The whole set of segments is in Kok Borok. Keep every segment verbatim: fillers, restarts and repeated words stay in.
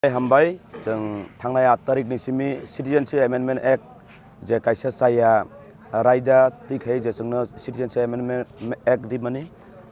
Hambai, chwng thangnai aat tarikni simi Citizenship Amendment Act je kaisa chaya raida twi khai je chwngno Citizenship Amendment Act rimani,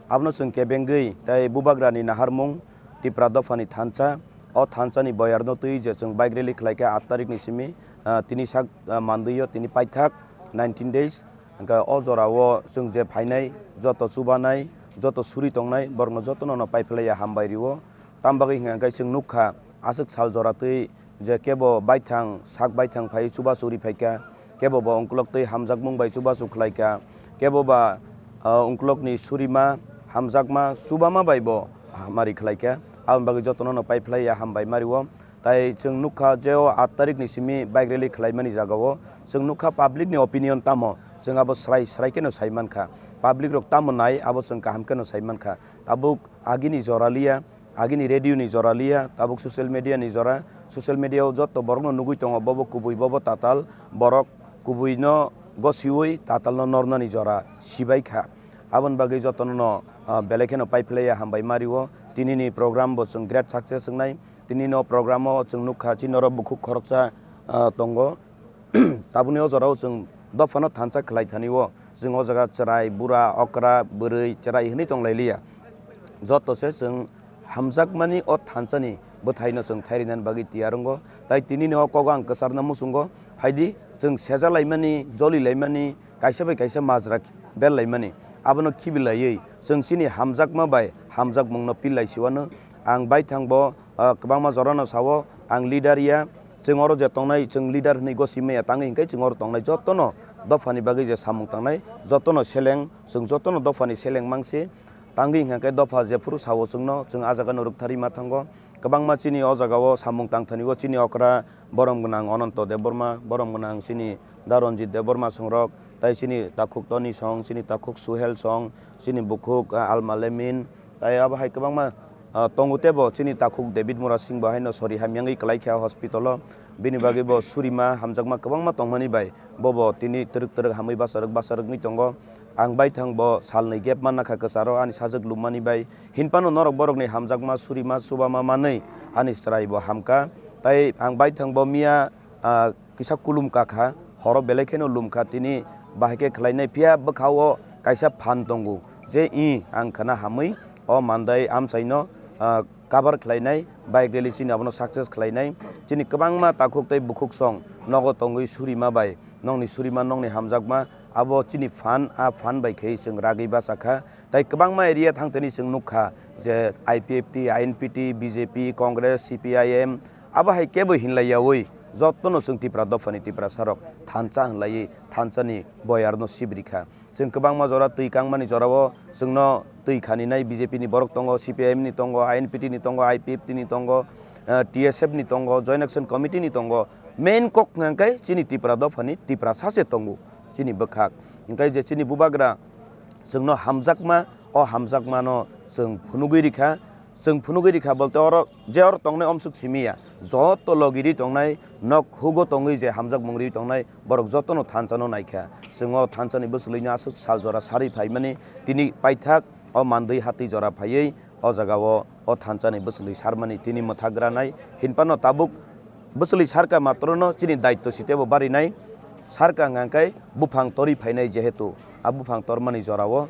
abono chwng kebengwi tei bubagrani naharmung Tipra dophani thansa, o thansani boyarno twi je chwng bike rally khlaikha aat tarikni simi, ah, tini sak, ah, mandwio tini paithak nineteen days, hwnkhe o jorao chwng je phainai joto chubanai, joto suri tongnai, borokno jotono no paiphlaiya hambai rio. Tamo bagwi hwnkha hwnkhe chwng nukha, aswk sal jora twi je kebo baithang, sak baithang phai chubachu ri phaikha, kebo bo ungkulok twi hamjakmung bai chubachu khlaikha, kebo ba, ah, ungkulokni surima, hamjakma, chubama bai bo hamari khlaikha. Aboni bagwi jotono no paiphlaiya hambai mario. Tai chwng nukha je o aat tarikni simi bike rally khlaimani jagao chwng nukha public ni opinion tamo, chwng abo srai srai kheno sai mankha, public rok tamo nai abo chwng kaham kheno sai mankha. Tabuk agini jora liya, agini radio ni jora liya, tabuk social media ni jora, social media o joto borok no nugwi tongo, bobo kubui, bobo tatal, borok kubui no gosiwi tatal no nornani jora sibai kha. Aboni bagwi jotono no, ah, belai kheno paiphlaiya hambai mario. Tini ni program bo chwng great success wngnai. Tini no program o chwng nukha chini oro bukhuk khoroksa, ah, tongo. Tabukni o jorao chwng dophano thansa khlai thani o, chwng o jaga chwrai, bura, okra, bwrwi, chwrai hwnwi tong lai liya. Joto se chwng hamjakmani o thansani bwthaino chwng thairinani bagwi tiyar wngo. Tai tini ni o kogo ang kwcharna muchungo, phaidi chwng seja laimani, joli laimani, kaisa bai kaisa majra bel laimani, abono khibi laiwi chwng chini hamjakma bai hamjakmungno pil lai siwano. Ang baithang bo, ah, kwbangma jorano sao, ang leader ya, chwng oro je tongnai, chwng leader hwnwi gosi maya tangwi hwnkhe chwng oro tongnai jotono dophani bagwi je samung tangnai, jotono seleng, chwng jotono dophani seleng mangsi tangwi hwnkhe dopha jephuru sao chwngno, chwng ah jagano rwktharwi ma thango. Kwbangma chini o jagao samung tangthani o chini okra borom gwnang Ananto Debbarma, borom gwnang chini Da Ranjit Debbarma songrok, tai chini takhuk Toni song, chini takhuk Suhel song, chini bukhuk, ah, Alma Lemin, tai abo hai kwbangma, ah, tongo tebo chini takhuk David Murasing bo haino sori hamyangwi kwlai kha hospital o. Bini bagwi bo surima hamjakma kwbangma tongmani bai bobo tini twrwk twrwk hamwi bacharwk bacharwk wngwi tongo. Ang baithang bo salnwi gap manna kha kwcharo ani sajwk lummani bai. Hinphano norok borokni hamjakma, surima, chubama manwi ani chwrai bo hamkha. Tai ang baithang bo miya, ah, kisa kulum kakha, horo belai kheno lumkha, tini bahai khe khlainai. Phiya bwkha-o kaisa phan tongo je, i, ang khna hamwi o mandai amchaino, ah, cover khlainai, bike rally chini abono success khlainai. Chini kwbangma takhuk tei bukhuk song nogo tongwi surima bai, nokni surima, nokni hamjakma, abo chini phan, a phan bai khe chwng ragwi bachakha. Tai kwbangma area thangtani chwng nukha je I P F T, I N P T, B J P, Congress, C P I M, abo hai kebo hinlai yaui jotono chwng Tipra dophani Tiprasa rok thansa hinlaiwi thansani boyarno sibrikha. Chwng kwbangma jora twi kangmani jorao chwngno twi khaninai B J P ni borok tongo, C P I M ni tongo, I N P T ni tongo, I P F T ni tongo, eh, T S F ni tongo, Joint Action Committee ni tongo. Main kok hwnkhe chini Tipra dophani Tiprasa se tongo chini bwkhak. Hwnkhe je chini bubagra chwngno hamjakma, o hamjakmano chwng phunugwi rikha. Chwng phunugwi rikha bolte oro je oro tongnai omswk simi ya, joto logi ri tongnai, nok hugo tongwi je hamjakmung ri tongnai, borok jotono thansano naikha. Chwng o thansani bwswlwino aswk sal jora sarwi phaimani, tini paithak o mandwi hatwi jora phaiwi o jagao o thansani bwswlwi sarmani tini mwthagranai. Hinphano tabuk bwswlwi sarka matrono chini daityo sitebo barinai, sarka hwnkha khe buphang torwi phainai, jehetu a buphang tormani jorao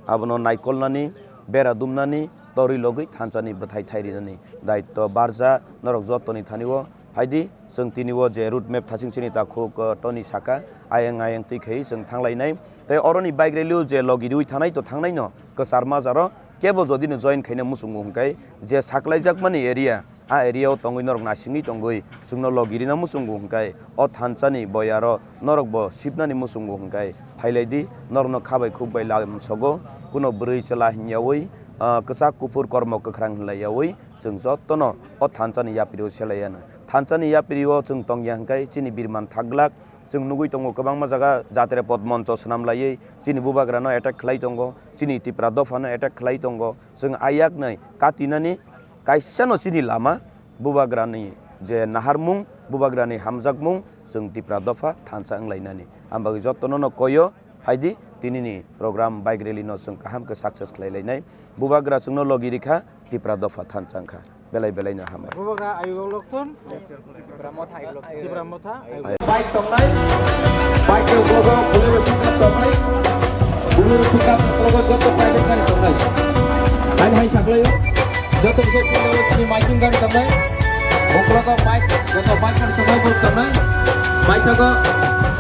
abono naikolnani, bera dumnani, torwi logwi thansani bwthai thai rinani daityo barja norok jotoni thani o. Phaidi, chwng tini o je route map thaching chini takhuk, uh, toni saka, ayang ayang twi khai chwng thanglainai. Tei oroni bike rally o je logi riwi thanai to thangnaino kwchar majaro kebo jodi no join khaina muchungo hwnkhe je saklaijakmani area, a area o tongwi norok nasingwi tongwi chwngno logi rina muchungo hwnkhe o thansani boyaro norok bo sibnani muchungo hwnkhe phailai di, norokno kha bai khuk bai lamsogo, kuno bwrwi chwla hinyaui, ah, kwchak kuphur kormo kwkhrang hinlai yaui chwng jotono o thansani yapri o selai ano. Thansani yapri o chwng tongya hwnkhe chini birman thaglak, chwng nugwi tongo kwbangma jaga jatre pod moncho swnam laiwi chini bubagrano attack khlai tongo, chini Tipra dophano attack khlai tongo. Chwng ayaknai katinani kaisano chini lama, bubagrani je naharmung, bubagrani hamjakmung, chwng Tipra dopha thansa wnglainani. Ang bagwi jotono no koyo, phaidi tinini program bike rally no chwng kaham khe success khlai lainai. Bubagra chwngno logi rikha, Tipra dopha thansa wngkha. Belai belai no hambai. Bubagra ayugo lokthun. Tipra Motha ayugo lokthun. Tipra Motha ayugo. Bike tongnai, bike ni ulogo Bolero pickup tongnai, Bolero pickup ni ulogo joto private gari tongnai. Hai hai saklaio, joto joto chini miking gari tongnai, ulogo bike, joto bike gari tongnai, bike tongnai, bike tongo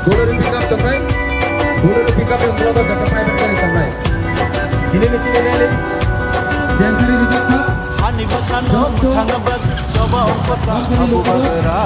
Bolero pickup tongnai, Bolero pickup ni ulogo joto private gari tongnai. Ini ni chini rally, January rijak kha. Hani bwsano mwthangna bak choba ongkota abo bagra.